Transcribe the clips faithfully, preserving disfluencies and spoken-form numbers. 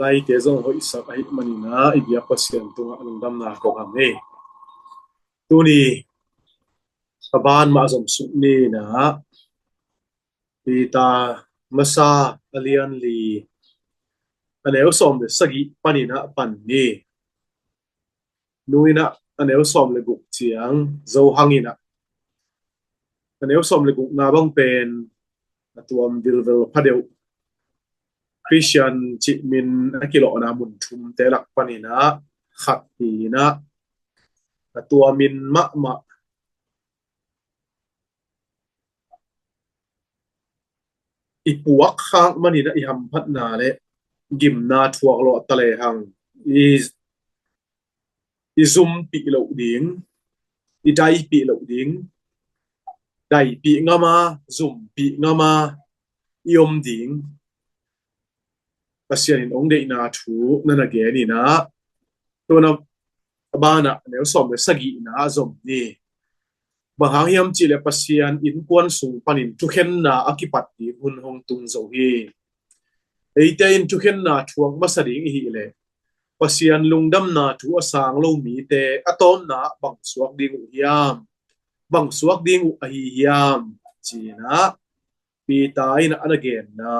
Eite zong hoihsak ahih manin ah i biak Pasian tungah lungdamna kong hang hi. Tuni a ban mah zom suk ni in ah Peter masa a lian li a neu sawm le sagih panin ah pan ni. Nu in ah a neu sawm le guk ciang Zo hang in ah a neu sawm le gukna bang pen a tuam vilvel phadeuh Christian cih min a kilawhna mun thumte lak panin ah khat hi in ah a tua min mahmah i puak khak manin ah i hamphatna le gimna thuak lawh ta lehang i, i zumpih loh ding, i daipih loh ding, daipih ngam a, zumpih ngam a i om ding Pasian in hong deihna thu na na gen in ah, tua na a ban ah neu sawm le sagihna ah zom ni. Bang hang hiam cih leh Pasian innkuan sung panin thukhenna a kipat ding hun hong tung zo hi. Eite in thukhenna thuak masa ding i hih leh Pasian lungdamna thu a sang lo mite a tawpna ah bang suak ding uh hiam? Bang suak ding uh ahi hiam? Ci in ah Peter in ah a na genna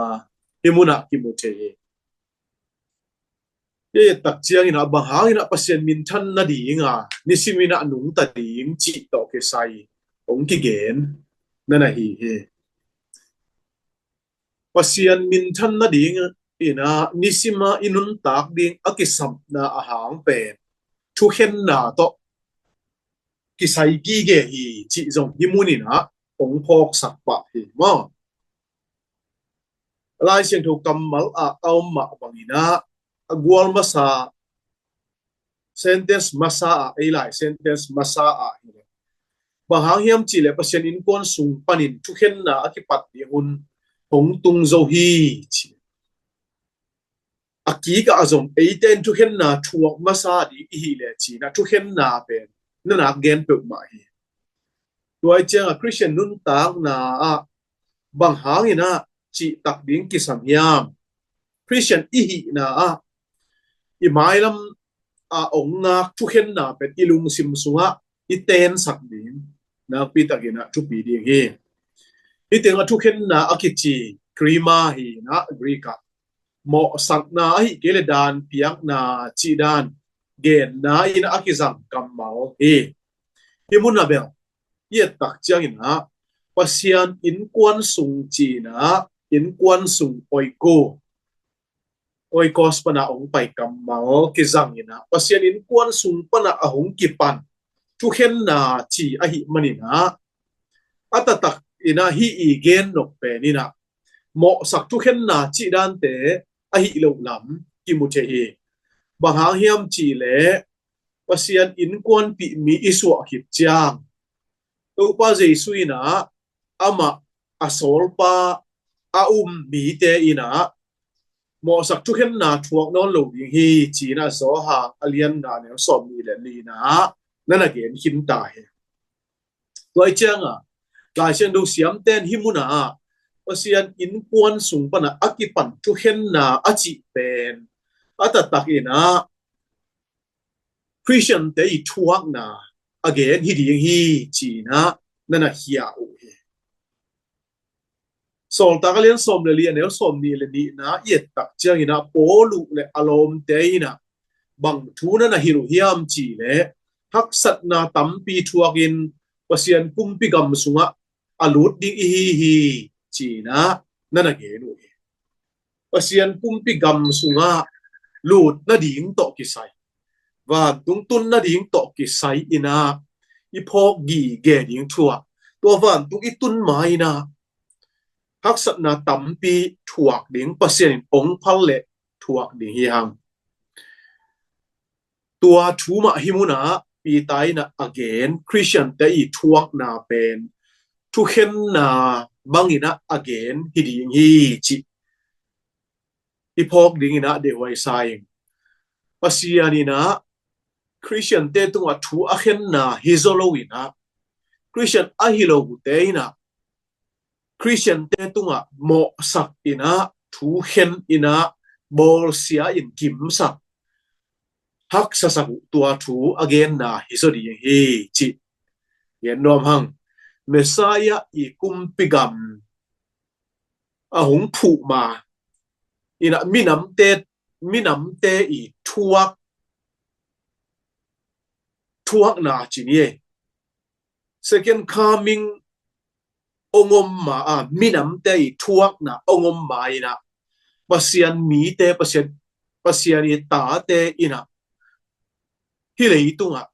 hih mun ah kimu thei hi. Hih tak ciangin ah bang hangin ah Pasian minthan nading a nisim in ah nungta ding cih tawh kisai hong kigen na na hi hi. Pasian minthan nading in ah nisim a i nuntak ding a kisapna a hang pen thukhenna tawh kisai gige hi cih zong hih mun in ah hong phawksak pah hi maw? Lai Siangtho kammal ah a om mah bangin ah a gual masa sentence masa ah, ei lai sentence masa ah hi. Bang hang hiam cih leh Pasian innkuan sung panin thukhenna a kipat ding hun hong tung zo hi ci. A kik ah a zom eite in thukhenna thuak masa ding i hih leh ci in ah thukhenna pen na na gen peuhmah hi. Tua ciang a Christian nuntakna ah bang hangin ah cihtak ding kisam hiam? Christian i hihna ah i mailam a hong ngak thukhenna pen i lungsim sungah i tensak ding nakpi takin ah thupi ding hi. Hih teng a thukhenna a kici krima hi in ah Greek ah mawhsakna ahih kei leh dan piakna cih dan genna in ah a kizang kammal hi. Hih mun ah bel i et tak ciangin ah Pasian innkuan sung ci in ah innkuan sung oiko, oikos pan ah hong pai kammal kizang in ah Pasian innkuan sung pan ah a hong kipan thukhenna ci ahih manin ah a taktak in ah hih i gen nop pen in ah mawhsak thukhenna cih dante ahih loh lam kimu thei hi. Bang hang hiam cih leh Pasian innkuanpih mi i suah khit ciang Topa Jesu in ah amah a sawlpa a um mite in ah mawhsak thukhenna thuak nawn lo ding hi ci in ah Johan a lian nga neu sawm nih le nihna ah na na gen khin ta hi. Tua ciang a Lai Siangtho siamten hih mun ah Pasian innkuan sung pan ah a kipan thukhenna a cih pen a taktak in ah Christian te i thuakna a gen hi ding hi ci in ah na na hia uh hi. Sawltak a lian sawm le li a neu sawm nih le nihna i et tak ciangin ah Paul uh le a lawmte in ah bang thu na na hilh uh hiam cih leh haksatna tampi thuakin Pasian kumpi gam sungah a lut ding i hi hi ci in ah na na gen uh hi. Pasian kumpi gam sungah lut nading tawh kisai, vantung tun nading tawh kisai in ah i phawk gige ding thu ah tua vantung i tun ma in ah haksatna tampi thuak ding Pasian in hong phal leh thuak ding hi hang. Tua thu mah hih mun ah Peter in ah a gen Christian te i thuakna pen thukhenna bangin ah a gen hi ding hi cih i phawk ding in ah deihhuai sa ing. Pasian in ah Christian te tungah thu a khenna hi zaw lo in ah Christian ahi lote in ah Christian te tungah mawhsak in ah thu khen in ah bawlsia in gimsak, haksasak uh tua thu a genna hi zaw ding hi, cih gen nuam hang. Messiah i kumpi gam a hong phuh ma in ah minamte, minamte i thuak, thuakna ci ni ei. Second coming hong om ma a, minamte i thuakna hong om ma in ah Pasian mite, Pasian, Pasian i tate in ah hih leitungah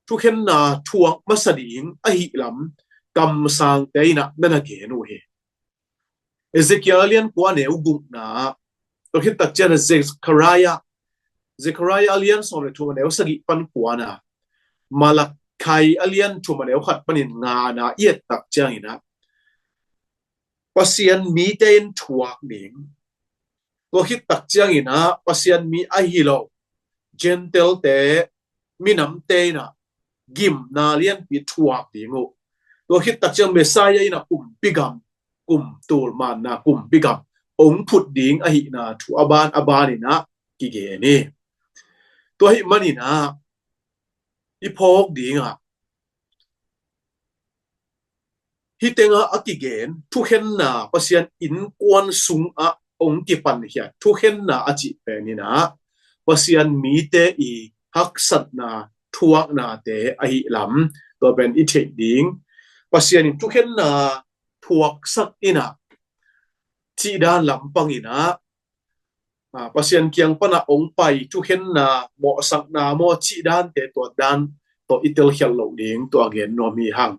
thukhenna thuak masa ding ahih lam kamsangte in ah na na gen uh hi. Ezekiel a lian kua, neu gukna, tua khit tak ciang Zechariah, Zechariah a lian sawm le thum, neu sagih pan kuana, Malakai a lian thum, neu khat panin ngana i et tak ciangin ah Pasian mite in thuak ding. Tua khit tak ciangin ah Pasian mi ahi lo Gentile-te, minamte in ah gimna lianpi thuak ding uh. Tua khit tak ciang Messiah in ah kumpi gam, kum tul manna kumpi gam hong phut ding ahihna thu a ban a ban in ah kigen hi. Tua ahih manin ah i phawk dingah hih tengah a kigen thukhenna, Pasian innkuan sungah hong kipankhia thukhenna a cih pen in ah Pasian mite i haksatna thuaknate ahih lam tua pen i theih ding. Pasian in thukhenna thuaksak in ah cih dan lampang in ah, a, Pasian kiang pan ah hong pai thukhenna, mawhsakna maw, cih dante tua dan tawh i telkhial loh ding tua gen nuam hi hang.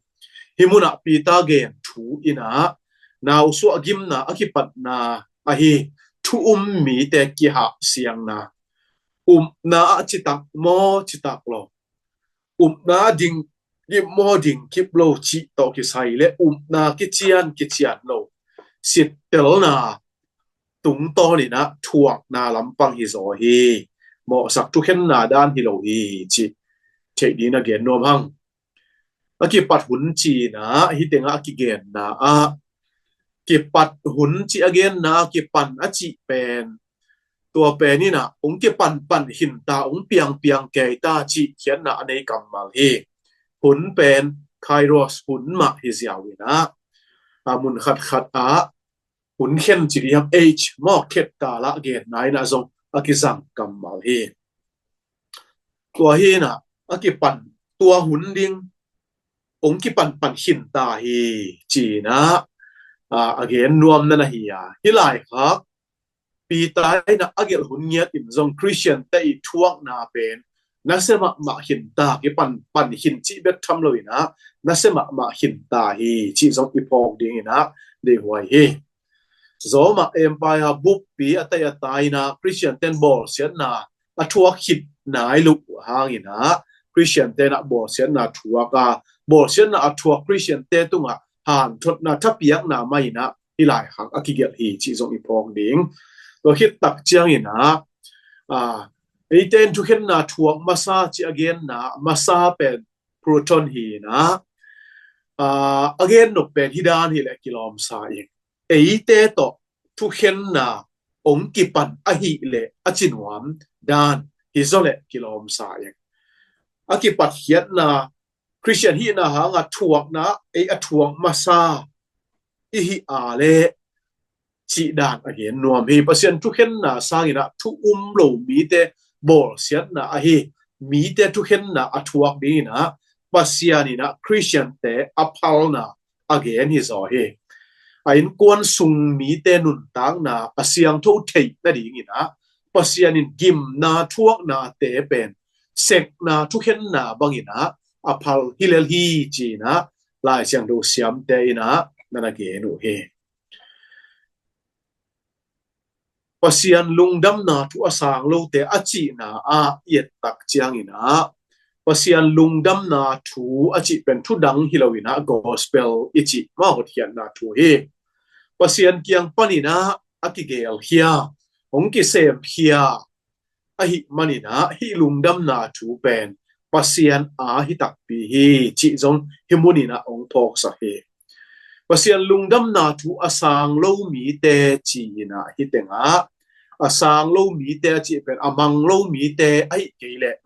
Hih munah Peter gen thu in ah nausuah gimna a kipatna ahi thu um mite kihahsiangna, upna ah citak maw, citak lo, upna ding kip maw, ding kip lo cih tawh kisai le upna kician, kician lo, sittelna tungtawn in ah thuakna lampang hi zaw hi. Mawhsak thukhenna dan hi lo hi cih theih ding a gen nuam hang. A kipat hun ci-in ah hih tengah a kigenna ah, kipat hun cih a genna, kipan a cih pen, tua pen in ah hong kipanpan khin ta, hong piangpiang kei ta cih khiatna a nei kammal hi. Hun pen kairos hun mah hi ziau in ah, a, mun khatkhat ah hun khen ci ding, age maw, khet kal ah genna in ah zong a kizang kammal hi. Tua hi in ah a kipan, tua hun ding hong kipanpan khin ta hi ci-in ah, a, a gen nuam na na hi a. Hih laikhak Peter in ah a gelh hun ngiat in zong Khristiante i thuakna pen nasia mahmah khin ta, kipanpan khin cih bek tham lo in ah nasia mahmah khin ta hi cih zong i phawk ding in ah deihhuai hi. Roma Empire buppi a tai a tai in ah Khristianten bawlsiatna a thuak khit nai lo uh hang in ah Khristianten ah bawlsiatna thuak a, bawlsiatna a thuak Khristiante tungah hanthotna, thapiakna mah in ah hih laikhak a kigelh hi cih zong i phawk ding. Tua khit tak ciangin ah, a, eite in thukhenna thuak masa cih a genna masa pen proton hi in ah, a, a gen nop pen hih dan hi leh kilawmsa ing. Eite tawh thukhenna hong kipan ahih leh a ci nuam dan hi zaw leh kilawmsa ing. A kipatkhiatna, Khristian hihna hangah thuakna, ei a thuak masa i hih a leh cih dan a gen nuam hi. Pasian thukhenna sangin ah thu um lo mite bawlsiatna ahi, mite thukhenna a thuak dingin ah Pasian in ah Khristiante a phalna a gen hi zaw hi. A innkuan sung mite nuntakna a siangtho theih nadingin ah Pasian in gimna thuaknate pen sekna thukhenna bangin ah a phal hi lel hi ci-in ah Lai Siangtho siamte in ah na na gen uh hi. Pasian lungdamna thu a sang lote a cihna ah i et tak ciangin ah Pasian lungdamna thu a cih pen thu dang hi lo in ah gospel i cih mah hotkhiatna thu hi. Pasian kiang panin ah a kigelkhia, hong kisemkhia ahih manin ah hih lungdamna thu pen Pasian aa hi takpi hi cih zong hih munin ah hong phawksak hi. Pasian lungdamna thu a sang lo mite ci-in ah hih tengah A sang lo mite a cih pen a mang lo mite ahi kei leh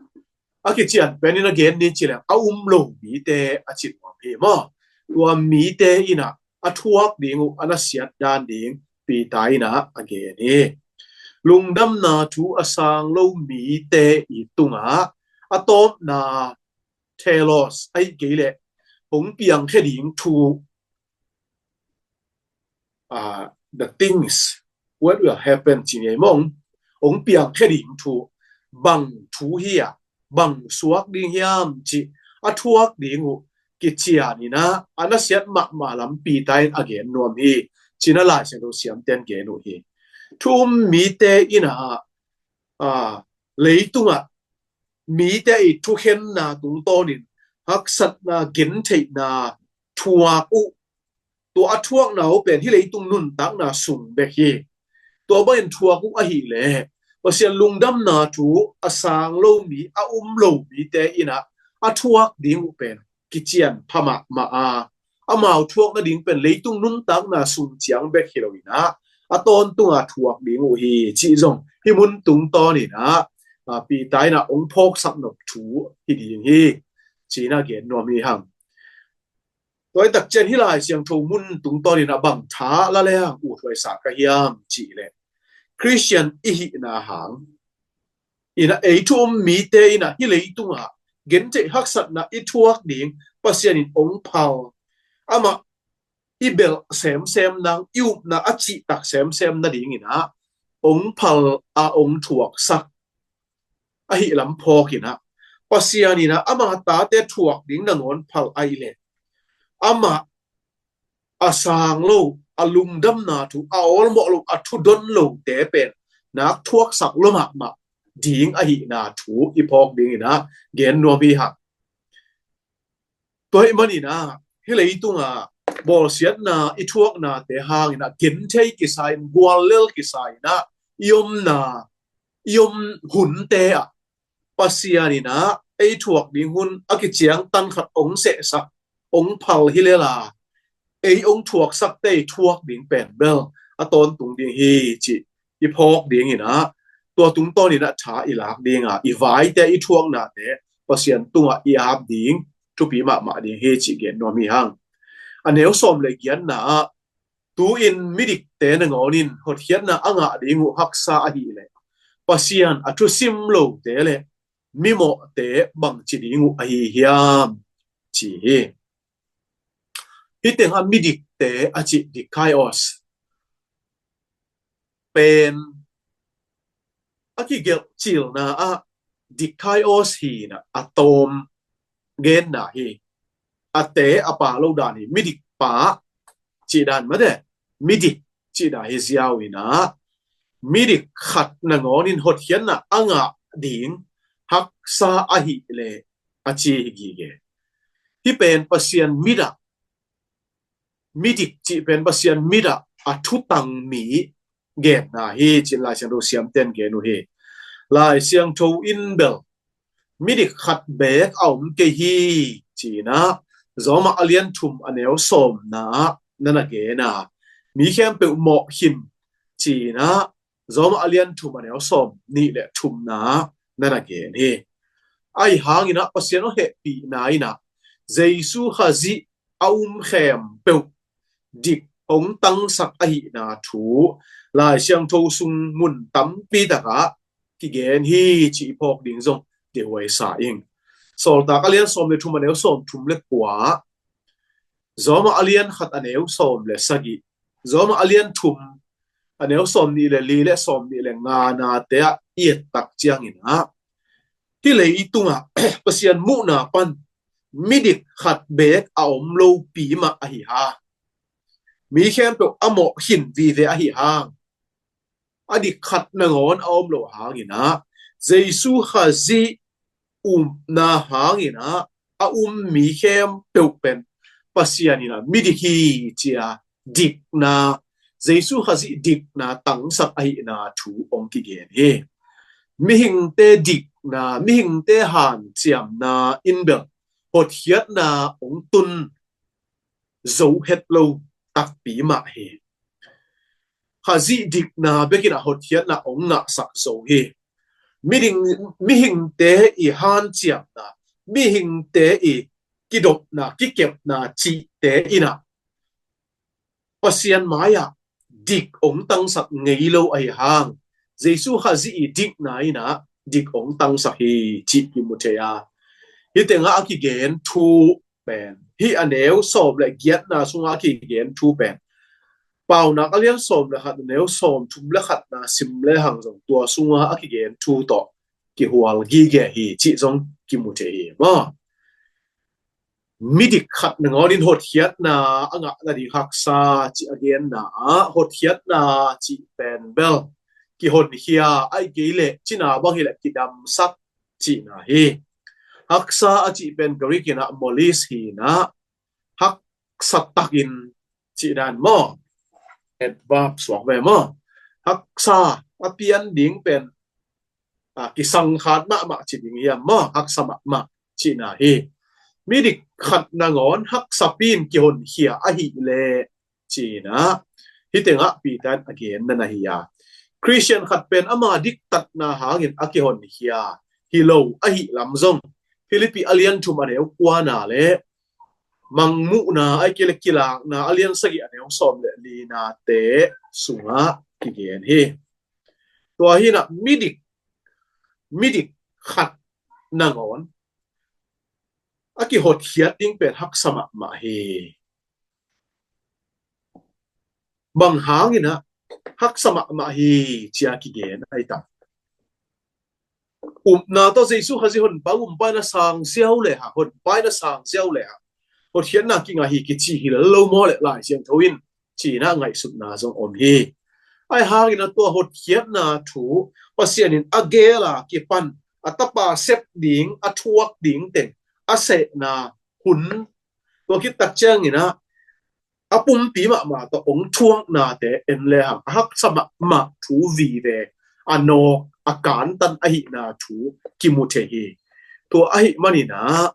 a kician pen in a gen ni ci leng a um lo mite a cih nuam hi maw? Tua mite in ah a thuak ding uh a nasiat dan ding Peter in ah a gen hi. Lungdamna thu a sang lo mite i tungah a tawpna telos ahi kei leh hong piangkhia ding thu, uh, the things what will happen ci ngei mong, hong piangkhia ding thu, bang thu hi a, bang suak ding hiam ci a thuak ding uh kician in ah a nasiat mahmah lam Peter in a gen nuam hi. Ci-in ah Lai Siangtho siamten gen uh hi. Thu um mite in ah, uh, leitungah mite i thukhenna tungtawnin haksatna, gentheihna thuak uh. Tua a thuakna uh pen hih leitung nuntakna sung bek hi. Tua bangin thuak uh ahih leh Pasian lungdamna thu a sang lo mi, a um lo mite in ah a thuak ding uh pen kician pha mahmah a, amau thuak nading pen leitung nuntakna sung ciang bek hi lo in ah a tawntung a thuak ding uh hi cih zong hih mun tungtawn in ah, uh, Peter in ah hong phawksak nop thu hi ding hi. Ci-in ah gen nuam hi hang. Tua hi tak ciang hih Lai Siangtho mun tungtawn in ah bang tha la leng uthuai sa ka hiam cih leh Khristian i hihna hang in ah ei thu um mite in ah hih leitungah gentheih haksatna i thuak ding Pasian in hong phal, amah i belh semsem nang, i upna a cihtak semsem nading in ah hong phal a hong thuaksak ahi lam phawk in ah Pasian in ah ama tate thuak ding nangawn phal ahih leh amah a sang lo, a lungdamna thu, a awlmawh lo, a thudon lote pen nak thuaksak lo mahmah ding ahihna thu i phawk ding in ah gen nuam hi hang. Tua ahih manin ah hih leitungah bawlsiatna i thuaknate hang in ah genthei kisa in, guallel kisa in ah i omna, i om hunte ah Pasian in ah ei thuak ding hun a kiciang tan khat hong sehsak, hong phal hi lel a, ei hong thuaksakte i thuak ding pen bel a tawntung ding hi cih i phawk ding in ah tua tungtawn in ah tha i lak ding a, i vaite, i thuaknate Pasian tungah i ap ding thupi mahmah ding hi cih gen nuam hi hang. A neu sawm le giatna ah, tu-in midikte nangawn in hotkhiatna a ngah ding uh haksa ahih leh Pasian a thusim lote le mimawhte bangci ding uh ahi hiam ci hi. Hih tengah midikte a cih dikaios pen a kigelh cilna ah dikaios hi in ah a tawm genna hi. A te a pa lo dan hi, midik pa cih dan mate, midik cih dan hi ziau in ah midik khat nangawn in hotkhiatna a ngah ding haksa ahih leh a ci hi gige. Hih pen Pasian mit ah, midik cih pen Pasian mit ah a thutang mi genna hi ci-in Lai Siangtho siamten gen uh hi. Lai Siangtho in bel midik khat beek a om kei hi ci-in ah Roma a lian thum a neu sawmna ah na na gen a, mi khempeuh mawh khin ci-in ah Roma a lian thum a neu sawm nih le thumna ah na na gen hi. Ahi hangin ah Pasian hong hehpihna in ah Jesu Khazih a um khempeuh dik hong tangsak ahihna thu Lai Siangtho sung mun tampi takah kigen hi cih i phawk ding zong kihuaisa ing. Sawltak a lian sawm le thum a neu sawm thum le kua, Roma a lian khat a neu sawm le sagih, Roma a lian thum a neu sawm nih le li le sawm nih le nga nate ah i et tak ciangin ah hih leitungah Pasian muhna pan midik khat beek a om lopi mah ahi hang, mi khempeuh a mawh khin vive ahi hang, a dik khat nangawn a om loh hangin ah Jesu Khazih upna hangin ah a um mi khempeuh pen Pasian in ah midik hi ci-a dikna, Jesu Khazih dikna tangsak ahihna thu hong kigen hi. Mihingte dikna, mihingte hanciamna in bel hotkhiatna hong tun zo het lo takpi mah hi. Khazih dikna bekin ah hotkhiatna hong ngahsak zo hi. Miding, mihingte i hanciamna, mihingte i kidopna, kikepna cihte in ah Pasian mai-ah dik hong tangsak ngei lo ahi hang, Jesu Khazih i dikna in ah dik hong tangsak hi cih kimu thei a. Hih tengah a kigen thu pen, hih a neu sawm le giatna sungah a kigen thu pen, Paunak a lian sawm le khat, a neu sawm thum le khatna sim le hang zong tua sungah a kigen thu tawh kihual gige hi cih zong kimu thei hi maw. Midik khat nangawnin hotkhiatna a ngah nading haksa cih a genna ah, hotkhiatna cih pen bel kihonkhia, ahih kei leh cina bang hileh kidamsak cihna hi. Haksa a cih pen Greek in ah molis hi in ah, haksa takin cih dan maw. Adverb suak ve maw. Haksa a pian ding pen, a, kisangkhat mahmah ci ding hiam maw, haksa mahmah cihna hi. Midik khat nangawn haksa pin kihonkhia ahih leh ci-in ah, hih tengah Peter in a genna na hi a. Khristian khat pen ama diktatna hangin a kihonkhia hi lo ahih lam zong Philippi a lian thum a neu kuana le Mangmuhna, ahih kei leh Kilakna a lian sagih a neu sawm le linate sungah kigen hi. Tua hi in ah midik, midik khat nangawn a kihotkhiat ding pen haksa mahmah hi. Bang hangin ah haksa mahmah hi ci-a kigen ahi tam. Upna tawh Jesu Khazih honpa, um paina sang ziau le hang, honpaina sang ziau le hang hotkhiatna kingah hi kici hi lo maw le Lai Siangtho in ci-in ah ngaihsutna zong om hi. Ahi hangin ah tua hotkhiatna thu Pasian in a gel a kipan a tapa sep ding, a thuak ding teng a sehna hun, tua khit tak ciangin ah a pumpi mahmah tawh hong thuaknate en le hang a haksa mahmah thu vive, a nawk a kantan ahihna thu kimu thei hi. Tua ahih manin ah,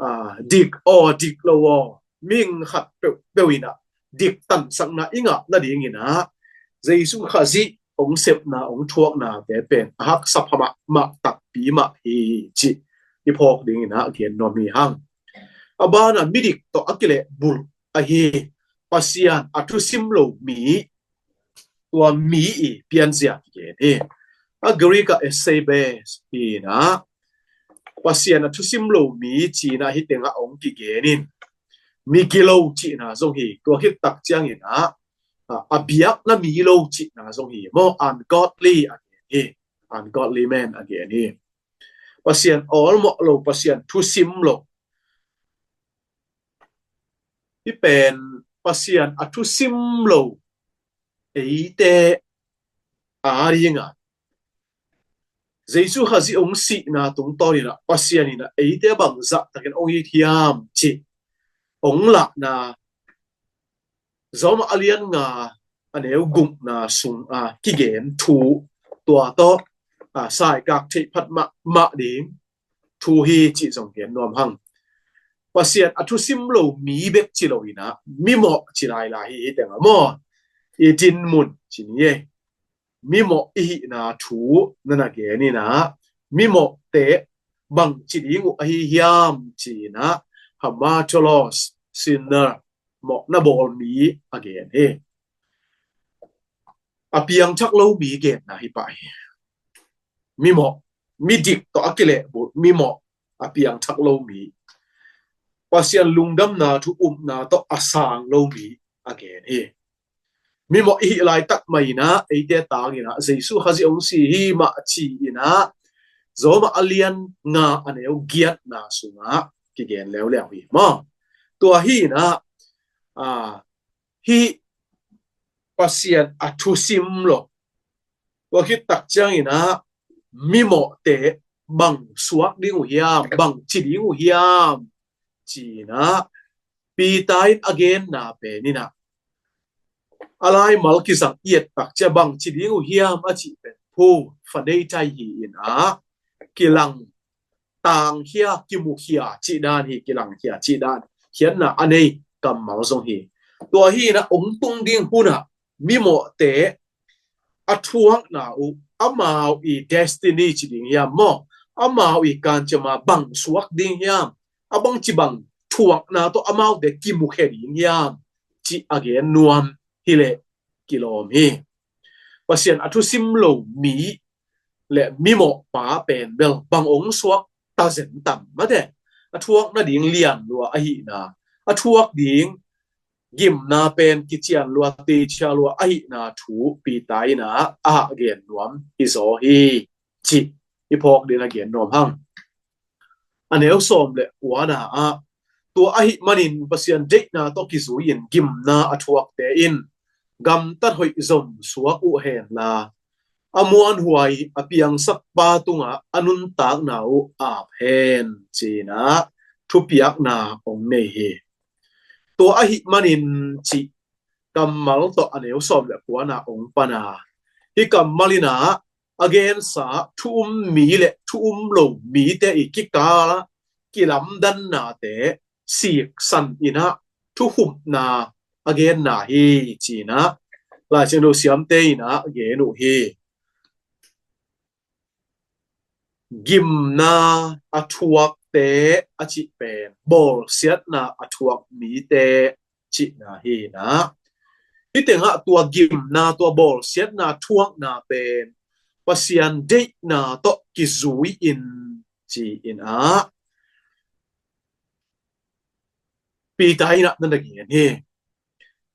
a, dik aw dik lo aw, mihing khat peuhpeuh in ah diktansakna i ngah nadingin ah Jesu Khazih hong sepna, hong thuaknate pen a haksa pha mahmah takpi mah hi cih i phawk dingin ah gen nuam hi hang. A banah midik tawh a kilehbulh ahi Pasian a thusim lo mi, tua mi i pianzia kigen hi. A Greek ah esebes hi in ah, Pasian a thusim lo mi ci-in ah hih tengah hong kigen in, mi gilo cihna zong hi. Tua khit tak ciangin ah, a, a biakna mi lo cihna zong hi maw, ungodly a gen hi. Ungodly man a gen hi. Pasian awlmawh lo, Pasian thusim lo. Hih pen Pasian a thusim lo eite a dingah Jesu Khazih hong sihna tungtawnin ah Pasian in ah eite bang zahtakin hong it hiam cih hong lahna Rom a lian nga a neu gukna sung a kigen thu, tua tawh, a, saikak theih phat mahmah ding thu hi cih zong gen nuam hang. Pasian a thusim lo mi bek ci lo in ah, mimawh ci lailai hi, hi teng a maw. I dinmun ci ni e. Mimawh i hihna thu na na gen in ah, mimawhte bangci ding uh ahi hiam ci in ah, hamartolos, sinner, mawhna bawl mi a gen hi. A piangthak lo mi genna hi pah hi. Mimawh, midik tawh a kilehbulh, mimawh, a piangthak lo mi. Pasian lungdamna thu upna tawh a sang lo mi a gen hi. Mimawh i hih laitak mah in ah, eite tang in ah, Jesu Khazih hong si hi mah ci in ah, Rom a lian nga a neu giatna sungah kigen leuleu hi maw. Tua hi in ah, a, hih Pasian a thusim lo. Tua khit tak ciangin ah, mimawhte bang suak ding uh hiam, bangci ding uh hiam ci in ah, Peter in a genna pen in ah, a laimal kizang i et tak ciang bangci ding uh hiam a cih pen, phu, phanetai hi in ah, kilang tangkhia, kimukhia cih dan hi, kilangkhia cih dan, khiatna a nei kammal zong hi. Tua hi in ah hong tung ding hun ah mimawhte a thuakna uh, amau i destiny ci ding hiam maw, amau i kanciama bang suak ding hiam, a bangci bang thuakna tawh amaute kimukhia ding hiam, ci a gen nuam hileh kilawm hi. Pasian a thusim lo mi le mimawhpa pen bel bang ong suak tazen tam mate, a thuak nading lian lua ahihna, a thuak ding gimna pen kician lua, teicia lua ahihna thu Peter in ah a gen nuam hi zaw hi, cih i phawk ding a gen nuam hang. A neu sawm le kuana ah, tua ahih manin Pasian deihna tawh kizui-in gimna a thuakte in gamtat hoih zom suak uh henla, a muanhuai a piangsakpa tungah a nuntakna uh ap hen, ci-in ah thupiakna ong nei hi. Tua ahih manin cih kammal tawh a neu sawm le kuana ong pana, hih kammal in ah a gensa thu um mi le thu um lo mite i kikal kilamdannate siksan in ah thukhupna a genna hi, ci-in ah Lai Siangtho siamte in ah gen uh hi. Gimna a thuakte a cih pen bawlsiatna a thuak mite cihna hi in ah, hih tengah tua gimna, tua bawlsiatna thuakna pen Pasian deihna tawh kizui-in, ci-in ah Peter in ah na na gen hi.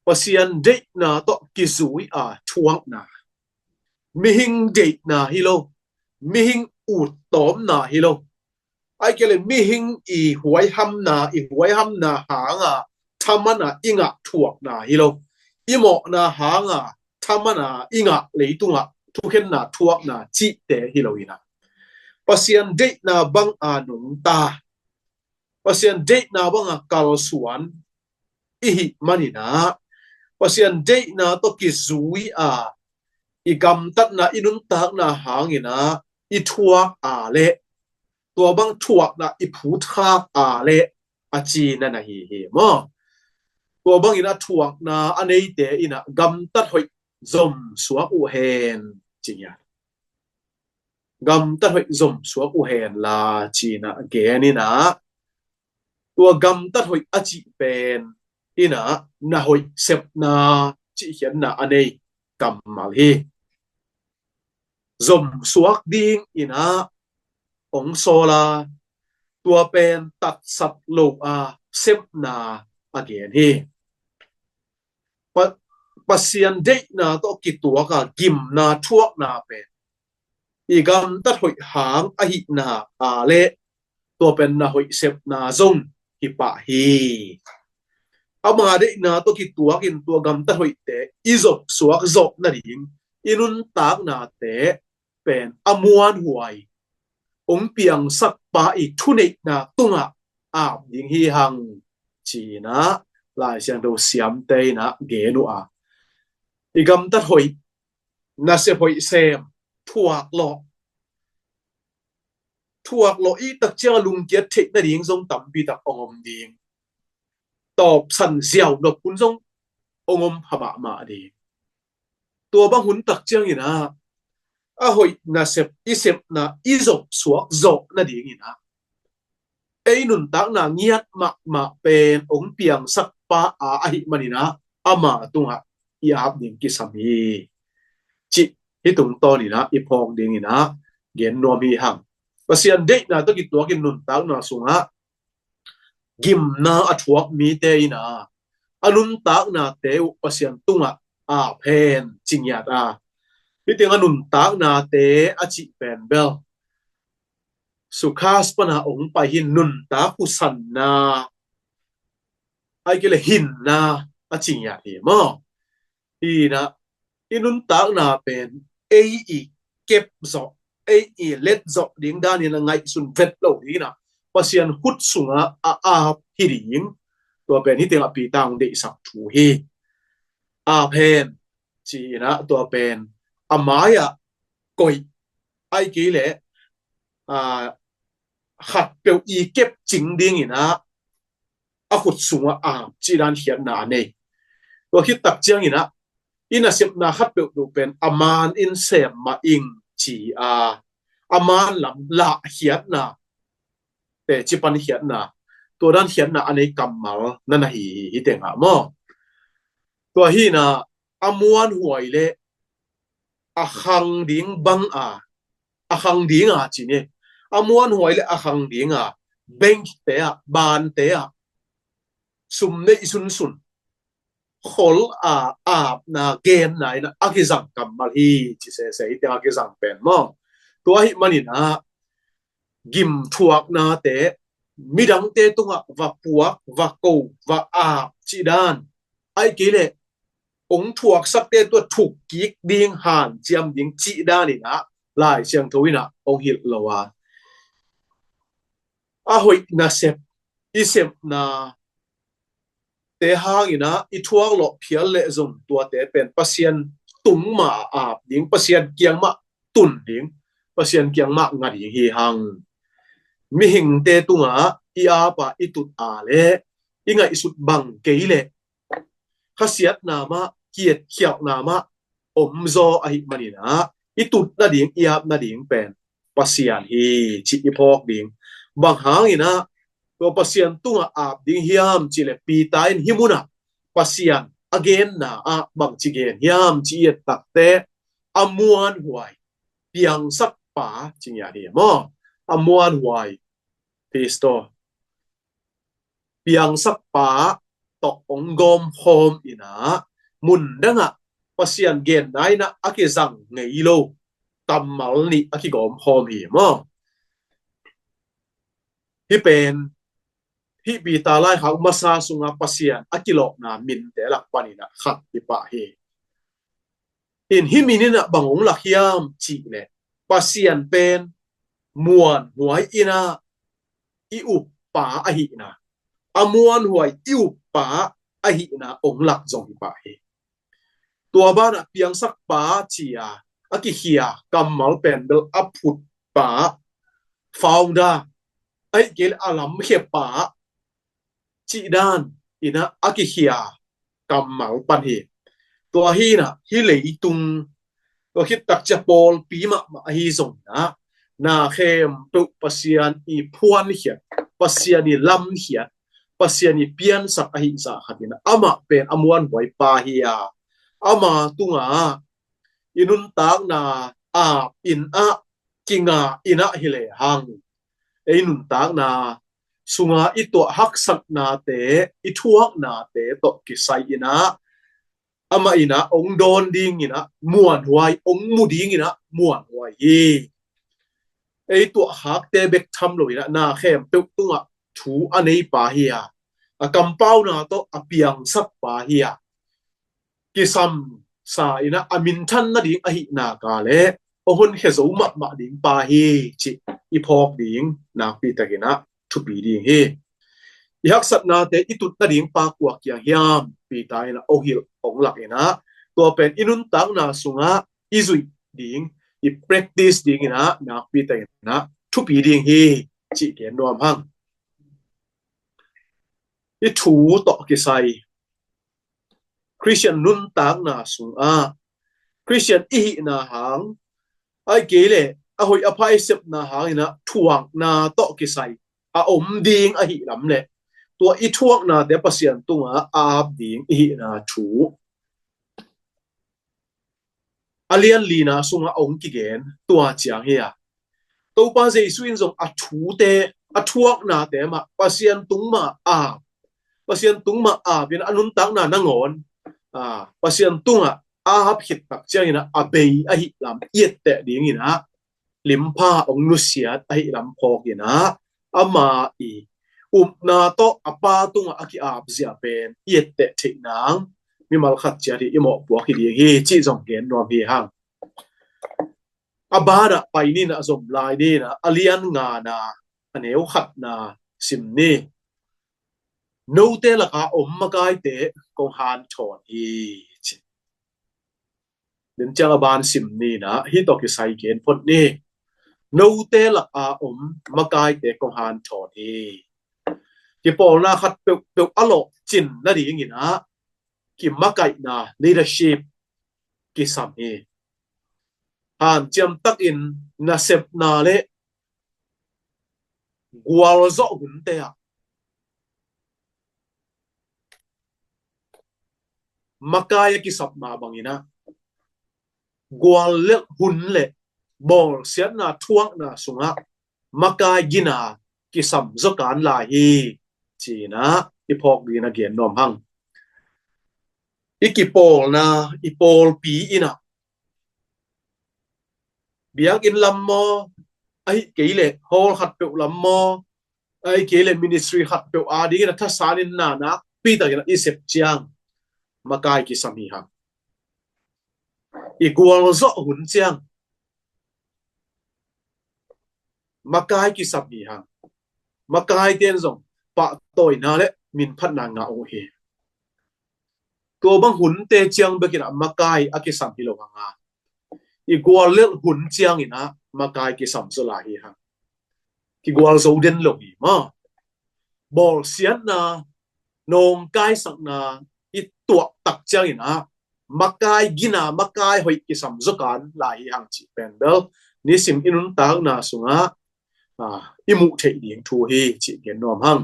Pasian deihna tawh kizui a thuakna, mihing deihna hi lo, mihing uttawmna hi lo, ahih kei leh mihing i huaihamna, i huaihamna hanga thaman a i ngah thuakna hi lo, i mawhna hanga thaman a i ngah leitungah thukhenna thuakna cihte hi lo in ah, Pasian deihna bang a nungta, Pasian deihna bang a kalsuan i hih manin ah, Pasian deihna tawh kizui a i gamtatna, i nuntakna hangin ah i thuak a leh, tua bang thuakna i phutkhak a leh a cihna na hi hi maw. Tua bangin a thuakna a neite in ah gamtat hoih zom suak uh hen, ci-in ah, gamtat hoih zom suak uh henla, ci-in ah gen in ah, tua gamtat hoih a cih pen in ah na hoih sepna cih khiatna a nei kammal hi. Zom suak dingin ah ong sawl a, tua pen tatsat lo a sepna a gen hi. Pa-, Pasian deihna tawh kituak a gimna thuakna pen i gamtat hoih hang ahihna a leh tua pen na hoih sepna zong hi pah hi. Ama deihna tawh kituakin tua gamtat hoihte i zop suak zawh nading i nuntaknate pen a muanhuai ong piangsakpa i thuneihna tungah ap ding hi hang, ci-in ah Lai Siangtho siamte in ah gen uh a, i gamtat hoih, nasep hoih sem, thuak lawh, thuak lawh i tak ciang a lungkiat theih nading zong tampi tak ong om ding, tawpsan ziau nop hun zong ong om pha mahmah ding. Tua bang hun tak ciangin ah a hoih nasep i sepna i zop suak zawh nadingin ah ei nuntakna ngiat mahmah pen ong piangsakpa a ahih manin ah ama tungah i ap ding kisam hi, cih hih tungtawnin ah i phawk dingin ah gen nuam hi hang. Pasian deihna tawh kituakin nuntakna sungah gimna a thuak mite in ah a nuntaknate uh Pasian tungah ap hen, ci ngiat a, hih teng a nuntaknate a cih pen bel Sukha pana ong pai hi, nuntak husanna, ahih kei leh hinna a ci ngiat hi maw. Hinah i nuntakna pen ei i kep zawh, ei i let zawh ding danin a ngaihsun vet lo ding inah Pasian khut sungah a ap hi ding. Tua pen hih tengah Peter hong deihsak thu hi. Ap hen ci-inah tua pen a mai-ah koih, ahih kei leh a, khatpeuh i kep cing dinginah a khut sungah ap cih dan khiatna a nei. Tua khit tak cianginah i nasepna khat peuhpeuh pen a man in sem mah ing ci a, a man lam lahkhiatna, teci pankhiatna, tua dan khiatna a nei kammal na na hi hi tengah maw. Tua hi na, a muanhuai le a khang ding bang a, a khang ding a ci ni, a muanhuai le a khang ding a, bank te ah, ban te ah, sum nei sunsun, khol a apna genna in a kizang kammal hi ci sese hi teng a kizang pen maw. Tua hi manin a gim thuaknate, midangte tungah va puak, va ko, va ap cih dan, ahih kei leh ong thuaksakte tua thuk kik ding, hanciam ding cih dan in a Lai Siangtho in a ong hilh lo a, a hoih nasep i sepna te hangin a i thuak lawh phial leh zong tuate pen Pasian tung mah a ap ding, Pasian kiang mah tun ding, Pasian kiang mah nga ding hi hang. Mihingte tungah i ap a i tut a le i ngaihsut bang kei leh khasiatna mah, kietkhialhna mah om zaw ahih manin a i tut nading, i ap nading pen Pasian hi cih i phawk ding. Bang hangin a tua Pasian tungah ap ding hiam cih leh Peter in hih munah Pasian a genna ah bangci gen hiam cih i et takte, a muanhuai, piangsak pa ci ngiat hi maw. A muanhuai, Kristo, piangsak pa tawh ong gawmkhawm in a, mun dangah Pasian genna in a a kizang ngei lo kammal nih a kigawmkhawm hi maw. Hih pen, hih Peter laikhak masa sunga Pasian a kilawhna minte lak panin a khat hi pah hi. In hih min in a bang ong lak hiam cih leh Pasian pen muanhuai in a i uppa ahihna, a muanhuai i uppa ahihna ong lak zong hi pah hi. Tua banah piangsak pa ci a a kikhia kammal pen bel a phut pa, founder, ahih kei leh a lamkhia pa cih dan in a a kikhia kammal pan hi. Tua hi na, hih leitung, tua khit tak ciang pawlpi mahmah ahi zongin a, na khempeuh Pasian i phuankhiat, Pasian i lamkhiat, Pasian i piansak ahih zah khat in a, amah pen a muanhuai pa hi a, ama tungah i nuntakna ap in a kingah in a hi lehang, ei nuntakna sunga i tuah haksatnate, i thuaknate tawh kisai in a, amah in a ong dawn ding in a muanhuai, ong mu ding in a muanhuai hi. Ei tuahkhakte bek tham lo in a, na khempeuh tungah thu a nei pa hi a, a kampauna tawh a piangsak pa hi a, kisamsa in a, a minthan nading ahih nak leh ong honkhia zo mahmah ding pa hi cih i phawk ding nakpi takin a thupi ding hi. I haksatnate i tut nading pa kua kiang hiam, Peter in a ong hilh ong lak in a, tua pen i nuntakna sungah i zuih ding, i practice ding in a nakpi takin a thupi ding hi cih gen nuam hang. I thu tawh kisai, Khristian nuntakna sungah Khristian i hihna hang, ahih kei leh a hoih a pha i sepna hang in a thuakna tawh kisai a om ding ahih lam leh, tua i thuaknate Pasian tungah a ap ding i hihna thu a lian lina sungah ong kigen tua ciang hi a, Topa Jesu in zong a thute, a thuaknate mah Pasian tung mah a, Pasian tung mah a, pen a nuntakna nangawn a, Pasian tungah a ap khit tak ciangin a, a bei ahih lam i etteh ding in a, limpha ong nusiat ahih lam phawk in a, ama i upna tawh a pa tungah a ki-ap zia pen i etteh theih nang mimal khat ciat hi i mawhpuak hi ding hi cih zong gen nuam hi hang. A banah pai ni na, zom lai ni na, a lian ngana, a neu khatna sim ni. Note laka om makaite kong hanthawn hi ci. Den ciang a ban sim ni na, hih tawh kisai gen phot ni. Note laka om makaite kong hanthawn hi. Kipawlna khat peuhpeuh a lawhcin nading in a, kimakaihna, leadership, kisam hi. Hanciam takin nasepna le gualzawh hunte ah makai a kisapna bangin ah guallelh hun le bawlsiatna thuakna sungah makai gina kisam zawkan lai hi, ci-in ah i phawk dingin a gen nuam hang. I kipawlna, i pawlpi in ah biakinn lam maw, ahih kei leh hall khat peuh lam maw, ahih kei leh ministry khat peuh adingin a thasanin na nakpi takin i sep ciang makai kisam hi hang. I gualzawh hun ciang makai kisam hi hang. Makaite in zong pahtawina le minphatna ngah uh hi. Tua bang hunte ciang bekin ah makai a kisam hi lo hang a, i guallelh hun ciangin ah makai kisam zaw lai hi hang. Kigualzo den lo hi maw. Bawlsiatna, nawngkaisakna i tuah tak ciangin ah makai gina, makai hoih kisam zawkan lai hi hang cih pen bel nisim i nuntakna sungah, ah, i muh theih ding thu hi cih gen nuam hang.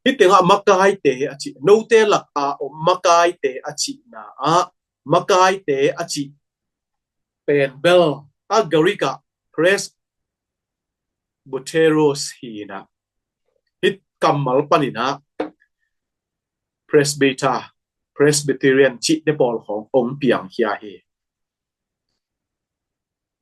Hih tengah makaite a cih, note lak a om makaite a cihna ah makaite a cih pen bel a Greek ah presbyteros hi-in ah, hih kammal panin ah presbyter, Presbyterian cihte pawl khawng hong piangkhia hi.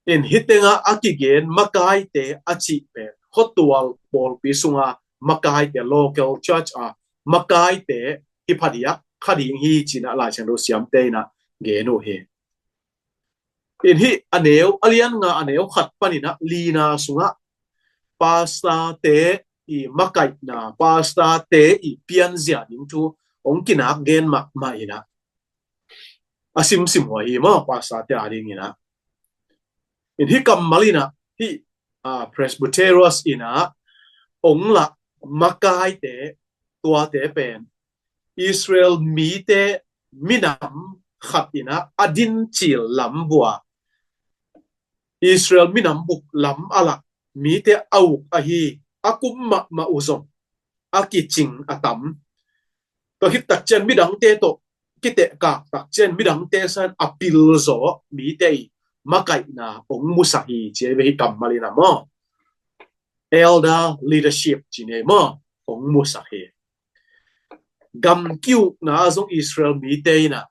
In hih tengah a kigen makaite a cih pen khuatual pawlpi sunga makaite, local church a makaite hi phadiak kha ding hi ci-in ah Lai Siangtho siamte in ah gen uh hi. In hih a neu, a lian nga a neu khat panin ah lina sungah pastorte i makaihna, pastorte i pianzia ding thu hong kinak gen mahmah in ah, a simsim uh ahi maw, pastorte adingin ah. In hih kammal in ah hih, ah, presbyteros in ah hong lah makaite, tuate pen Israel mite minam khat in ah a din cil lam bua, Israel minam buk lam a lah mite a uk ahi, a kum mahmah uh zong a kicing a tam. Tua khit tak ciang midangte tawh kitehkak tak ciang midangte sangin a pilzaw mite i makaihna hong musak hi ci hi ve. Hih kammal in ah maw, elder leadership ci ni maw, hong musak hi. Gam ki-ukna ah zong Israel mite in ah,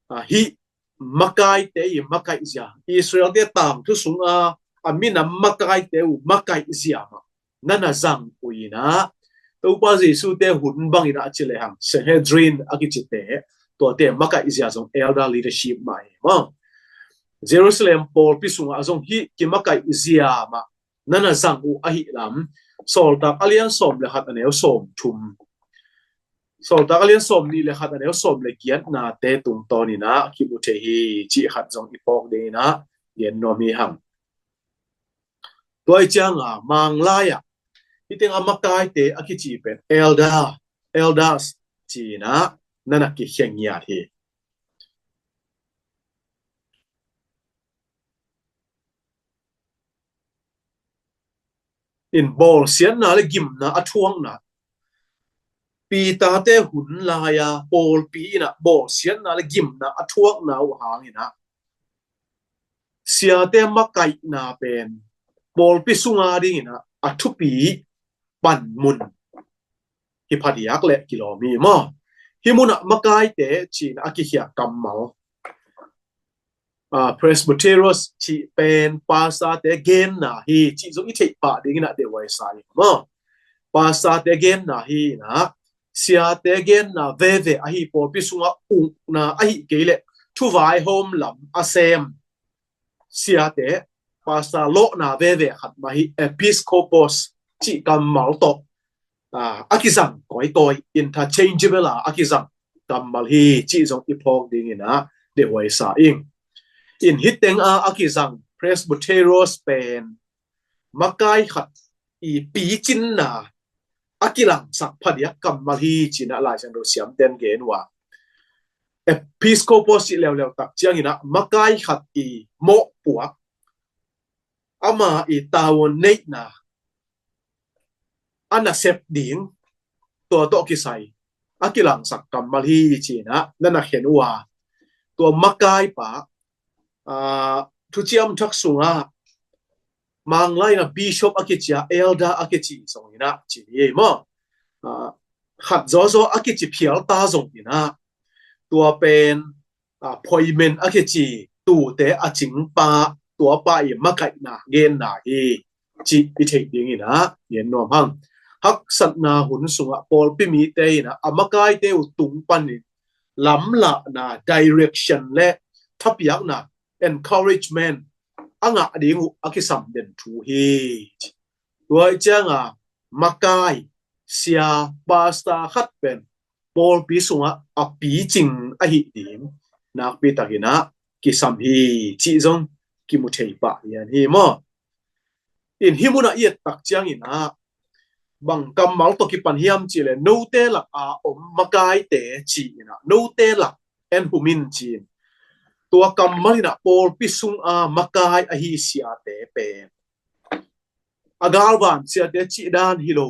ah, hih makaite i makaihzia, Israelte tangthu sunga a minam makaite uh makaihzia mah na na zang uh in ah, Topa Jesu te hun bangin ah a ci lehang Sanhedrin a kicite, tuate makaihzia zong elder leadership mah hi maw. Jerusalem pawlpi sungah zong hih kimakaihzia mah na na zang uh ahih lam Sawltak a lian sawm le khat a neu sawm thum, Sawltak a lian sawm nih le khat a neu sawm le giatnate tungtawnin ah kimu thei hi cih khat zong i phawk dingin ah gen nuam hi hang. Tua i cianga Manglai ah hih tengah makaite a kici pen elder, elders ci-in ah na na kikhen ngiat hi. In bawlsiatna le gimna a thuakna, Peter te hun lai-a pawlpi in ah bawlsiatna le gimna a thuakna uh hangin ah siate makaihna pen pawlpi sunga dingin ah a thupi panmun hi phadiak le kilawm hi maw. Hih munah makaite ci-in a kikhiak kammal, ah, presbyteros cih pen pastorte genna hi cih zong i theih pah dingin ah deihhuai sa ing maw. Pastorte genna hi-in ah siate genna veve ahi, pawlpi sungah ukna ahih kei leh thuvaihawm lam a sem siate, pastor lawhna veve khat mah hi, episkopos cih kammal tawh, ah, a kizang kawikawi, interchangeable a a kizang kammal hi cih zong i phawk dingin ah deihhuai sa ing. In hih tengah a kizang presbyteros pen makai khat i picinna a kilangsak phadiak kammal hi ci-in ah Lai Siangtho siamten gen uh a, Episkopos cih leuleu tak ciangin ah makai khat i mawhpuak, ama i tavuan neihna a nasep ding, tua tawh kisai a kilangsak kammal hi ci-in ah na na khen uh a, tua makaipa, aa, thuciam thak sungah Manglai in ah bishop a kici a, elder a kici zongin ah ci hi maw. Aa, khat zawzaw a kici phial ta zongin ah tua pen, aa, appointment a kici, tuute a cingpa, tuapa i makaihna genna hi cih i theih dingin ah gen nuam hang. Haksatna hun sungah pawlpi mite in ah a makaite uh tung panin lamlahna, direction le thapiakna, encouragement a ngah ding uh a kisam den thu hi. Tua i cianga makai, sia, pastor khat pen pawlpi sungah a picing ahi ding nakpi takin ah kisam hi cih zong kimu thei pah lian hi maw. In hih munah i et tak ciangin ah bang kammal tawh kipan hiam cih leh, note lak a om makaite ci-in ah, note lak en humin ci-in, tua kammal in ah pawlpi sung a makai ahi siate pen a galvan siate cih dan hi lo.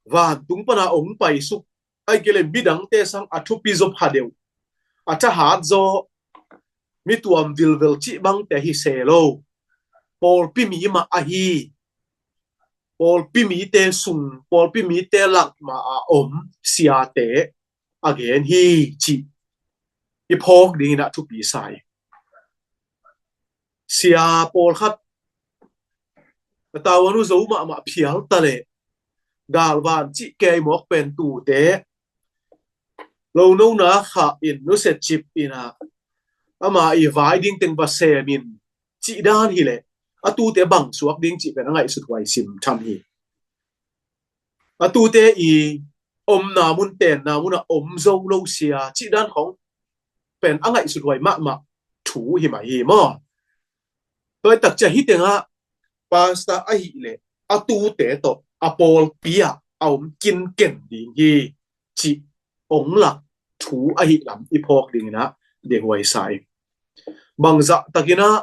Vantung pana ong paisuk, ahih kei leh midangte sang a thupi zaw pha deuh, a thahat zaw, mi tuam vilvel cih bangte hi se lo. Pawlpi mi mah ahi, pawlpi mite sung, pawlpi mite lak mah a om siate a gen hi cih i phawk dingin ah thupi sa hi. Sia pawlkhat a tavuan uh zo mahmah phial ta leh, galvan cih kei mawk pen tuute lonona khah in, nusia cip in ah, ama i vai ding teng va sem in cih dan hi leh, a tute bang suak ding cih pen a ngaihsut huai sim tham hi. A tute i omna mun, tenna mun ah om zo lo sia cih dan khong pen a ngaihsut huai mahmah thu hi mah hi maw. Tua i tak ciah hih tengah pastor ahih leh a tute tawh a pawlpi ah a om kinken ding hi cih ong lak thu ahih lam i phawk dingin ah dehuai sa hi. Bangzah takin ah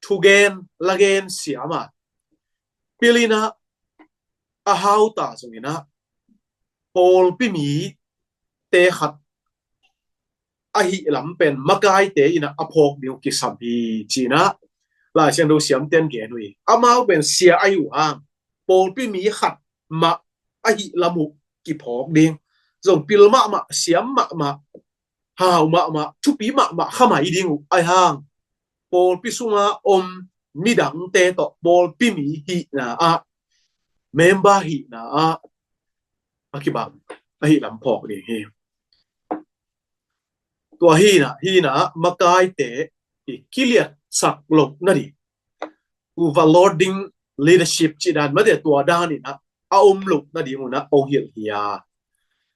thugen lagen siam a, pil in ah a hau ta zongin ah pawlpi mite khat ahih lam pen makaite in ah a phawk ding uh kisam hi ci-in ah Lai Siangtho siamten gen uh hi. Amau pen sia ahi uh hang, pawlpi mi khat mah ahih lam uh kiphawk ding, zong pil mahmah, siam mahmah, hau mahmah, thupi mahmah kha mai ding uh ahi hang, pawlpi sunga om midangte tawh pawlpi mi hihna ah, member hihna ah a kibang ahih lam phawk ding hi. Tua hi in ah, hi in ah makaite i kiliatsak loh nading, overloading leadership cih dan mate, tua dan in ah a om loh nading un ah ong hilh hi a,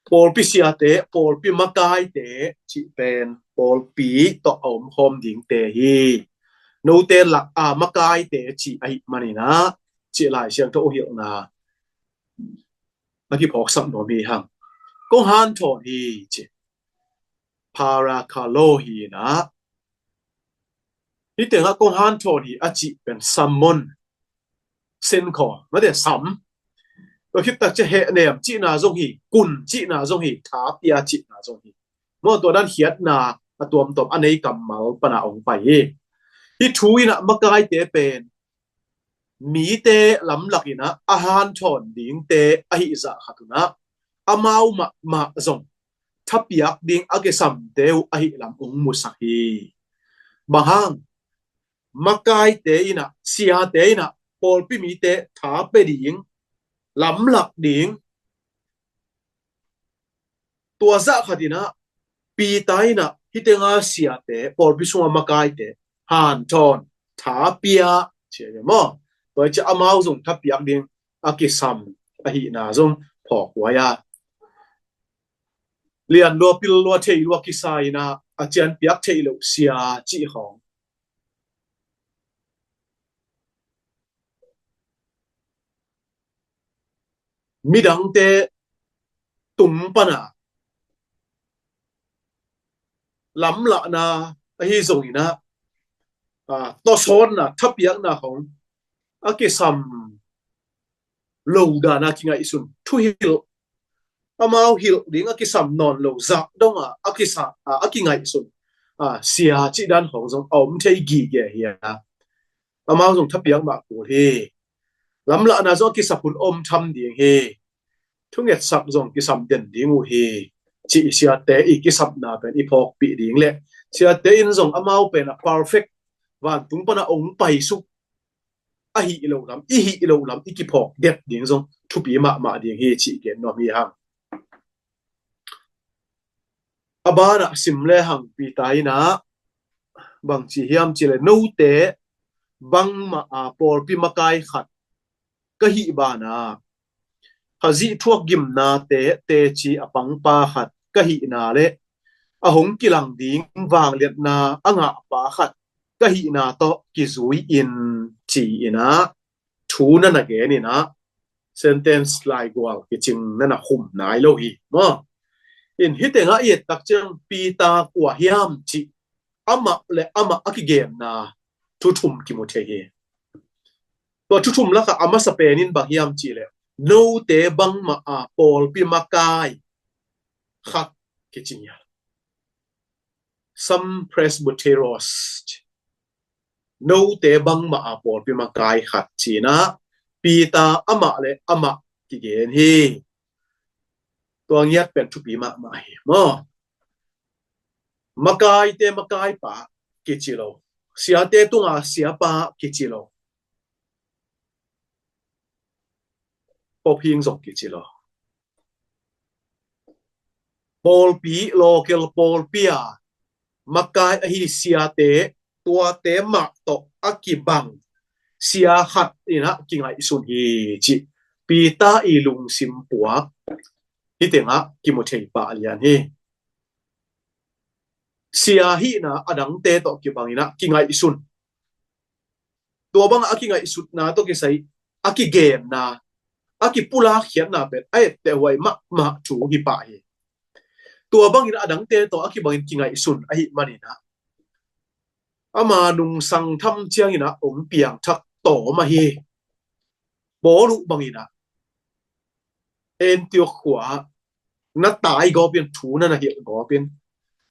pawlpi siate, pawlpi makaite cih pen pawlpi tawh a om khawm dingte hi. Note lak a makaite cih ahih manin ah cih Lai Siangtho ong hilhna a kiphawksak nuam hi hang. Kong hanthawn hi ci, parakalo hi in ah, hih tengah kong hanthawn hi a cih pen summon, sin call mate, sam. Tua khit tak ciah hehnem cihna zong hi, kun cihna zong hi, thapia cihna zong hi. Maw, tua dan khiatna a tuamtuam a nei kammal pana ong pai hi. Hih thu in ah makaite pen mite lamlak in ah a hanthawn dingte ahih zah khat un ah, amau mahmah zong thapiak ding a kisamte uh ahih lam ong musak hi. Bang hang? Makaite in ah, siate in ah pawlpi mite tha pia ding, lamlak ding, tua zah khat in ah Peter in ah hih tenga siate, pawlpi sunga makaite hanthawn, tha pia ci hi maw. Tua ciah amau zong thapiak ding a kisam ahihna zong phawk huai a, lian lua, pil lua, thei lua kisa in ah a cianpiak theih loh sia cih khawng, midangte tung pana lamlahna ahi zongin ah, a, tawsawnna, thapiakna khong a kisam lo dan a kingaihsun, thuhilh, amau hilh ding a kisam nawn lo zah dong a, a kisa, a, a kingaihsun, a, sia cih dan khong zong a om thei gige hi a. Amau zong thapiak mah kul hi. Lamlahna zong a kisap hun om tham ding hi. Thungetsak zong kisam den ding uh hi, cih siate i kisapna pen i phawkpih ding le siate in zong amau pen a perfect, vantung pan a ong paisuk ahi lo lam, i hi lo lam i kiphawk det ding zong thupi mahmah ding hi, cih gen nuam hi hang. A banah sim le hang Peter in ah bang ci hiam cih leh, note bangmah a pawlpi makai khat ka hih banah, Khazih thuak gimnate teci a pangpa khat ka hihna le a hong kilang ding vangliatna a ngahpa khat ka hihna tawh kizui in, ci-in ah thu na na gen in ah, sentence laigual kicing na na khum nai lo hi maw? In hih tengah i et tak ciang Peter kua hiam cih amah le amah a kigenna thu thum kimu thei hi. Tua thu thum lakah a masa pen in bang hiam cih leh, note bangmah a pawlpi makai khat kici hi. Some presbyteros, note bangmah a pawlpi makai khat ci-in ah Peter amah le amah kigen hi. Tua ngiat pen thupi mahmah hi maw? Makaite makaipa kici lo, siate tunga siapa kici lo, pawlpi zong kici lo. Pawlpi, local pawlpi a makai ahi siate, tuate mah tawh a kibang sia khat in ah kingaihsun hi, cih Peter i lungsim puak hih tengah kimu thei pah lian hi. Sia hihna a dangte tawh kibang in ah kingaihsun, tua bangah a kingaihsutna tawh kisai a kigenna, a kipulak khiatna pen a etteh huai mahmah thu hi pah hi. Tua bangin a dangte tawh a kibangin kingaihsun ahih manin ah, ama nungsang tham ciangin ah ong piangthak tawm ahi. Paul uh bangin ah Antioch khua ah na tai gawpin, thu na na hilh gawpin,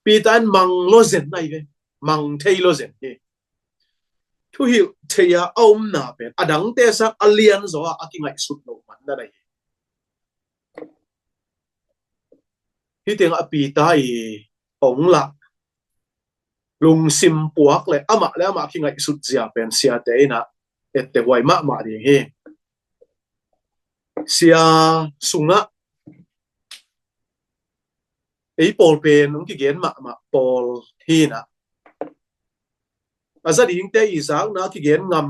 Peter in mang lo zen ahi ve, mang thei lo zen hi. Thuhilh thei a a omna pen a dangte sang a lianzaw a a kingaihsut loh man na na hi. Hih tengah Peter i ong lah lungsim puak le amah le amah kingaihsut zia pen siate in ah etteh huai mahmah ding hi. Sia sungah ei pawl pen hong kigen mahmah pawl hi in ah, a za dingte i zakna kigen ngam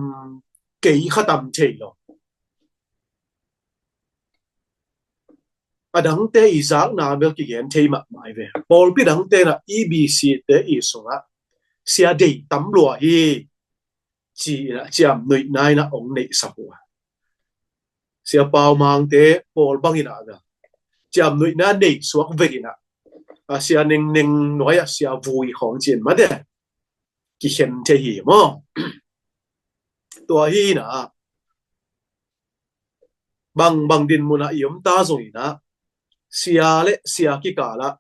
kei kha tam thei lo. A dangte i zakna bel kigen thei mahmah hi ve. Pawlpi dangte in ah E B C te i sungah sia dei tam lua hi, ci-in ah ciamnuihna in ah ong neihsak uh a. Sia Pau Mangte pawl bangin ah bel ciamnuihna nei suak vet in ah, a, Sia Neng Neng nuai ah sia vui khawng ci-in mate kikhen thei hi maw? Tua hi in ah, bang bang dinmun ah i om ta zongin ah, sia le sia kikal ah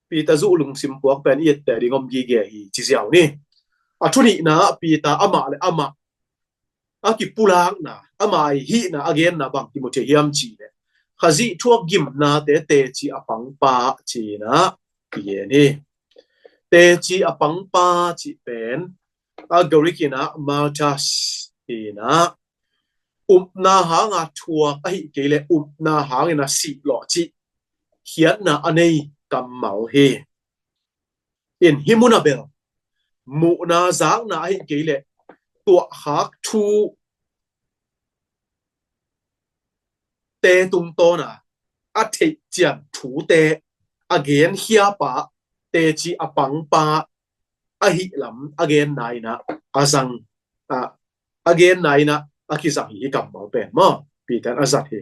Peter zuh lungsim puak pen i etteh ding om gige hi, ci ziau ni. A thu nihna ah Peter amah le amah a kipulakna, ama i hihna a genna bang kimu thei hiam cih leh, Khazih thuak gimnate teci a pangpa ci-in ah kigen hi. Teci a pangpa cih pen a Greek in ah martyrs hi in ah, upna hanga thuak ahih kei leh upna hangin a sih lawh cih khiatna a nei kammal hi. In hih mun ah bel muhna zakna ahih kei leh tuahkhak thu te tungtawn a a theihcian thute a genkhiapa, teci a pangpa ahih lam a genna in ah a zang, a, a genna in ah a kizang hi, hih kammal pen maw? Peter in a zat hi.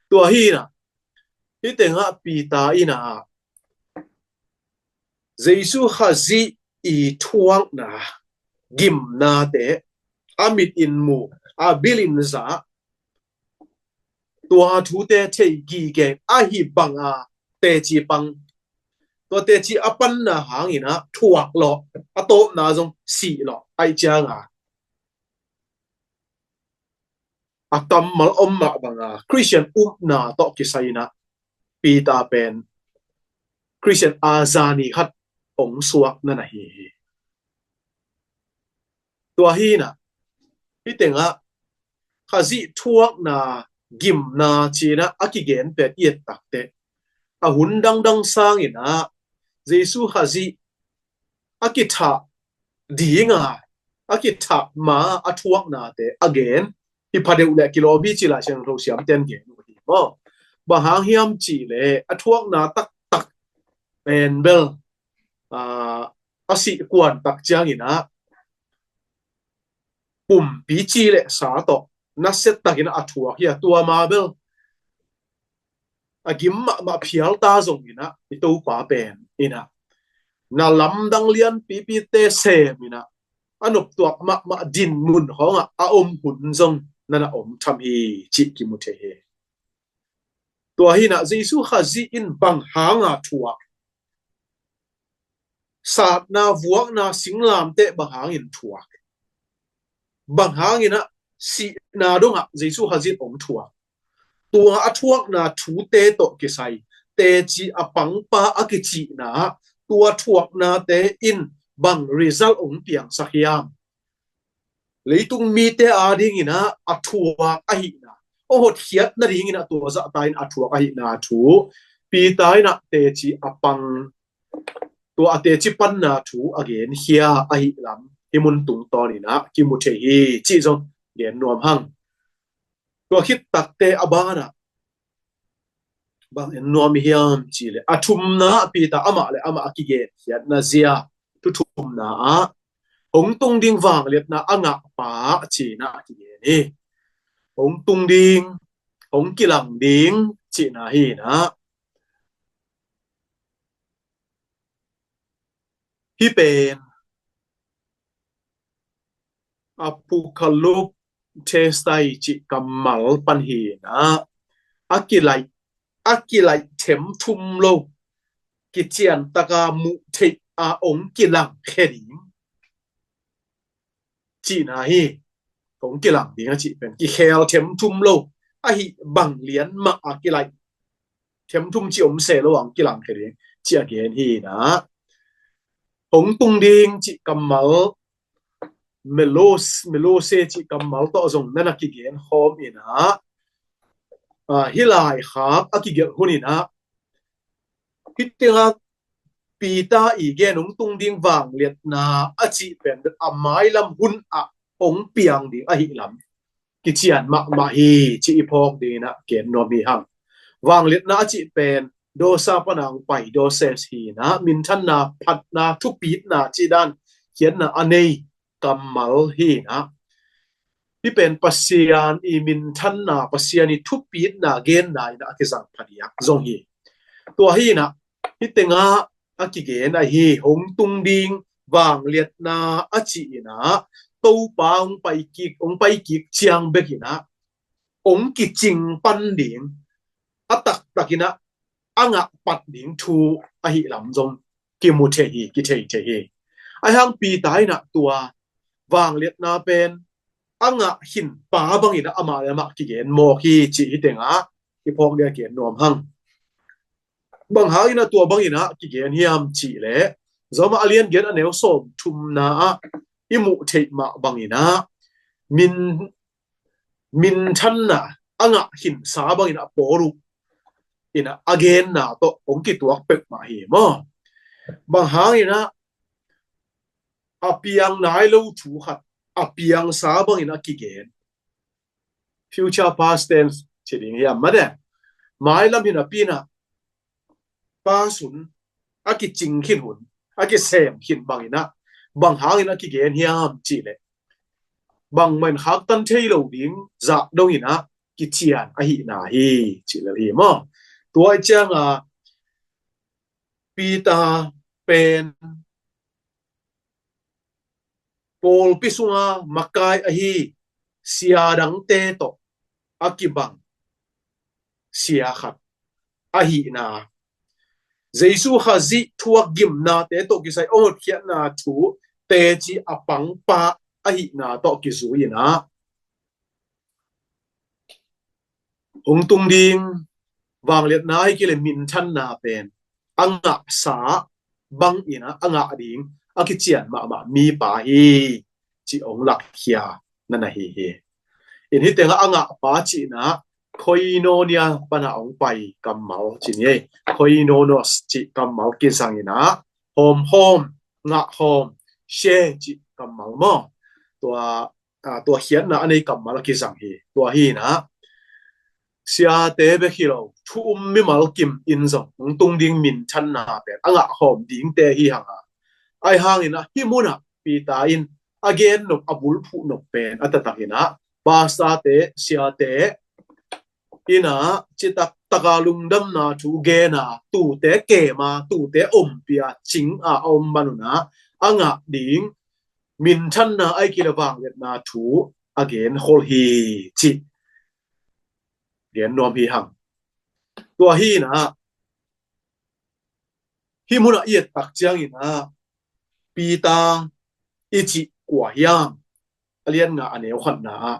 Tua hi in ah, hih tengah Peter in ah Jesu Khazih i thuakna, gimnate a mit in mu, a bil in za, tua thute thei gige ahi banga teci pang. Tua teci a panna hangin ah thuak lawh, a tawpna zong sih lawh aih cianga a kammal om mah banga Khristian upna tawh kisai in ah Peter pen Khristian a zani khat ong suak na na hi hi. Tua hi in ah hih tengah Khazih thuakna gimna ci-in ah a kigen pen i et takteh a hun dangdang sangin ah Jesu Khazih a kithah dinga, a kithah ma a thuaknate a gen hi pha deuh leh kilawm hi ci Lai Siangtho siamten gen uh hi maw? Bang hang hiam cih leh a thuakna taktak pen bel a, a sih kuan tak ciangin ah pumpi ci le sa tawh nasia takin a thuak hi a, tua ma bel a gim mahmah phial ta zongin ah i Topa pen in ah na lamdang lianpipite sem in ah a noptuak mahmah din mun khawngah a om hun zong na na om tham hi cih kimu thei hi. Tua hi in ah Jesu Khazih in bang hanga thuak, satna vuakna singlamteh bang hangin thuak, bang hangin ah sihna dongah Jesu Khazih in ong thuak. Tua a thuakna thute tawh kisai teci a pangpa a kicihna, tua thuaknate in bang result ong piangsak hiam? Leitung mite adingin ah a thuak ahihna, a hotkhiat nadingin ah tua zahta in a thuak ahihna thu Peter in ah teci a pang, tua a teci panna thu a genkhia ahih lam hih mun tungtawnin ah kimu thei hi cih zong gen nuam hang. Tua khit takteh a banah bang en nuam hiam cih leh a thumna ah Peter amah le amah a kigenkhiatna zia thu thumna ah hong tung ding vangliatna a ngahpa ci-in ah a kigen hi. Hong tung ding, hong kilang ding cihna hi in ah hih pen Apocalypse thestai cih kammal pan hi in ah a kilaih, a kilaih themthum lo, kician taka muh theih a ong kilang khe ding cihna hi. Ong kilang ding a cih pen kikhel themthum lo, ahi bang lian mah a kilaih themthum ci om se lo ang kilang khe ding ci a gen hi in ah hong tung ding cih kammal melos, melose cih kammal tawh zong na na kigen khawm in ah, ah, hih laikhak a kigelh hun in ah hih tengah Peter i gen hong tung ding vangliatna a cih pen a mailam hun ah hong piang ding ahih lam kician mahmah hi cih i phawk dingin ah gen nuam hi hang. Vangliatna a cih pen dosa pana hong pai, doses hi in ah minthanna, phatna, thupitna cih dan khiatna a nei kammal hi in ah hih pen Pasian i minthanna, Pasian i thupitna genna in ah a kizang phadiak zong hi. Tua hi in ah hih tengah a kigen ahi hong tung ding vangliatna a cih in ah Topa hong pai kik, hong pai kik ciang bek in ah hong kicing pan ding, a taktak in ah a ngah pat ding thu ahih lam zong kimu thei hi, kithei thei hi. Ahi hang Peter in ah tua vangliatna pen a ngah hin pa bangin ah amah le amah kigen mawk hi cih hih tengah i phawk dingin gen nuam hang. Bang hangin ah tua bangin ah kigen hiam cih leh Rom a lian giat a neu sawmthumna ah i muh theih mah bangin ah min, minthanna a ngah hinsa bangin ah Paul in ah a genna tawh hong kituak peuhmah hi maw? Bang hangin ah a piang nai lo thu khat a piangsa bangin a kigen, future past tense ci ding hiam mah de. Mailam hi napi in ah past hun, a kicing khin hun, a kisem khin bangin ah bang hangin a kigen hiam cih leh bangmah in khaktan thei lo ding zah dongin ah kician ahihna hi cih lel hi maw? Tua ahih ciangin Peter pen pawlpi sunga makai ahi siadangte tawh a kibang sia khat ahihna, Jesu Khazih thuak gimnate tawh kisai hong hotkhiatna thu teci a pangpa ahihna tawh kizui inah hong tung ding vangliatna ahi kei le minthanna pen a ngahsa bang inah a ngah ding a kician mahmah mipa hi, ci hong lakkhia na na hi hi. In hih tengah a ngahpa cihna koinonia pana hong pai kammal ci ni. Koinonos cih kammal kizang inah hawmhawm, ngahhawm, share cih kammal maw? Tua, tua khiatna a nei kammal a kizang hi. Tua hi inah siate bek hi lo, thu um mimal kim in zong hong tung ding minthanna pen a ngahhawm dingte hi hang a, ahi hang inah hih munah Peter in a gen nop, a bulphuh nop pen a taktak inah pastorte, siate inah citak taka lungdamna thu gena, tuute kema, tuute ompia cinga a om manunah a ngah ding minthanna ahi kei le vangliatna thu a gen khol hi, cih gen nuam hi hang. Tua hi inah hih munah i et tak ciang inah Peter i cih kua hiam? A lian nga a neu khatna ah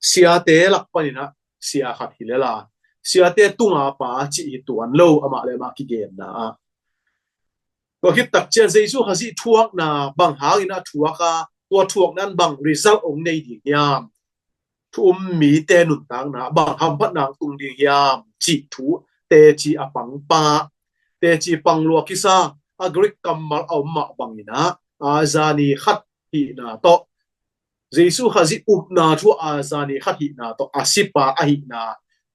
siate lak paninah sia khat hi lela, siate tunga pa cih hi tuan lo, amah le amah kigenna ah. Tua khit tak ciang Jesu Khazih thuakna bang hang inah thuak a, tua thuakna in bang result hong nei ding hiam? Thu um mite nuntakna bang hamphatna hong tung ding hiam? Cih thu teci a pangpa, teci panglua kisa, a Greek kammal a om mah bang inah a zani khat hihna tawh, Jesu Khazih upna thu a zani khat hihna tawh a sipa ahihna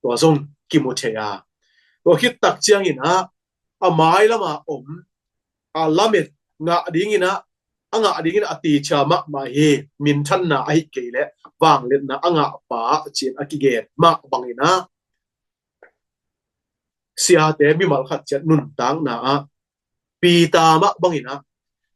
tua zong kimu thei a. Tua khit tak ciang inah a mailama om a lamet ngah ding inah, a ngah ding inah a ticia mahmah hi. Minthanna ahi kei le vangliatna a ngahpa ci-in a kigen mah bang inah siate mimal khat ciat nuntakna ah Peter mah bang inah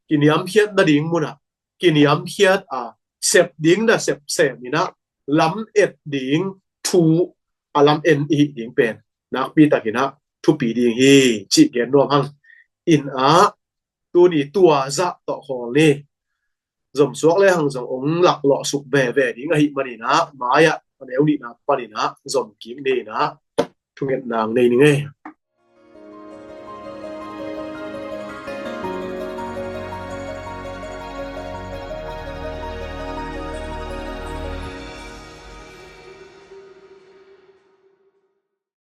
kiniamkhiat nading munah kiniamkhiat a, sep ding na sep sem inah lam et ding thu a lam en i hih ding pen nakpi tak inah thupi ding hi, cih gen nuam hang. Inah tuni tua zah tawh khawl ni. Zomsuak le hang zong hong laklawh suk veve ding ahih maninah mai-ah a neu nihna paninah zom kik ni inah thungetna nei ning ei.